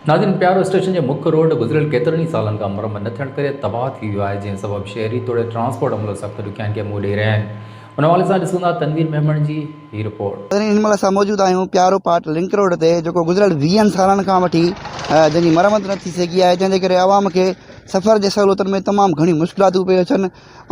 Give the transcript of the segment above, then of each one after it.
ناظرين پيارو اسٽيشن جي مک روڊ گذريل ڪيترن ئي سالن کان مرمت نه ٿيڻ ڪري تباهه ٿي ويو آهي جنهن سبب شهري توڙي ٽرانسپورٽ عملو سخت ڏکيائين کي منهن ڏئي رهيا آهن ان حوالي سان ڏسون ٿا تنوير ميمڻ جي هي رپورٽ. ناظرين هن مهل اسان موجود آهيون پيارو پاٽ لنڪ روڊ تي جيڪو گذريل ويهن سالن کان وٺي جنهن جي مرمت نه ٿي سگهي آهي جنهن جي ڪري عوام کي سفر جي سهولتن ۾ تمام گهڻيون مشڪلاتون پيون اچن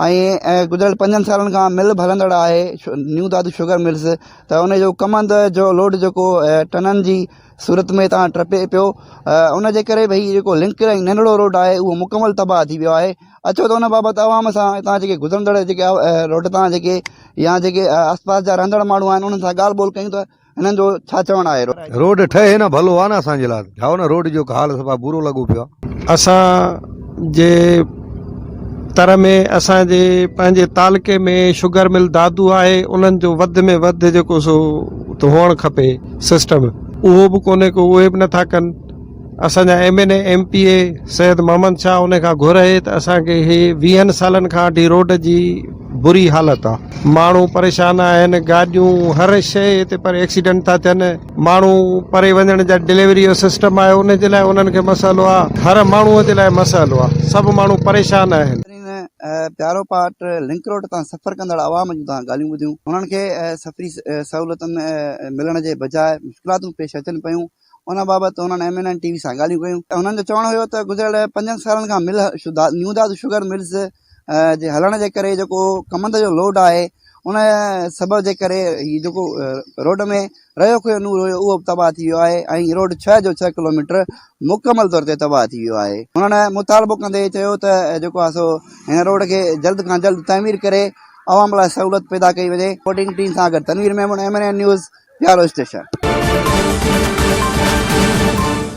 ۽ گذريل پنجن سالن کان مل به هلندڙ آهي نيو دادو شگر ملز ته ان جو ڪمند جو لوڊ جيڪو ٽنن جي صورت ۾ تان ٽپي پيو ان جي ڪري ڀئي جيڪو لنڪ ۽ ننڍڙو روڊ آهي اهو مڪمل تباهه ٿي ويو آهي اچو ته ان بابت عوام سان هتان جيڪي گذرندڙ جيڪي روڊ تان جيڪي يا جيڪي آس پاس جا رهندڙ ماڻهو آهن انهن سان ڳالهه ٻولهه ڪيون ته هنن جو ڇا چوڻ آهي. روڊ ٺهي نه ڀلو آ نه اسان جي لاء ٺاهو نه روڊ جو حال صفا برو لڳو پيو آ. اسان جي تر ۾ اسان جي پنهنجي تعلقي ۾ شگر مل دادو آهي انهن جو وڌ ۾ وڌ جيڪو سو هئڻ کپي سسٽم اهو به ڪونهي ڪو اهي به نٿا ڪن اسان جا M N A M P A Syed Muhammad Shah ان کان گهر اهي ته اسان کي هي ويهن سالن کان وٺي روڊ جي بري حالت آ ماڻهو پريشان آهن گاڏيون هر شيء هتي پر ايڪسيڊنٽ ٿا ٿين ماڻهو پري وڃڻ جا ڊليوري جو سسٽم آهي ان جي لاء انهن کي مسئلو آ هر ماڻهو جي لاء مسئلو آ سڀ ماڻهو پريشان آهن. ناظرين پيارو پاٽ لنڪ روڊ تان سفر ڪندڙ عوام جون توهان ڳالهيون ٻڌيون انهن کي سفري سهولتن ملڻ جي بجاء مشڪلاتون پيش اچن پيون ان بابت انهن ايم اين اين ٽي وي سان ڳالهيون ڪيون انهن جو چوڻ هيو ته گذريل پنجن سالن کان مل نيو دادو شگر ملز جي هلڻ جي ڪري جيڪو ڪمند جو لوڊ آهي ان سبب جي ڪري هي جيڪو روڊ ۾ رهيو کهيو نور هيو اهو به تباهه ٿي ويو آهي ۽ روڊ ڇهه جو ڇهه ڪلوميٽر مڪمل طور تي تباهه ٿي ويو آهي. هنن مطالبو ڪندي چيو ته جيڪو آهي سو هن روڊ کي جلد کان جلد تعمير ڪري عوام لاء سهولت پيدا ڪئي وڃي. رپورٽنگ ٽيم سان گڏ Tanveer Memon M N N news, Pyaro station.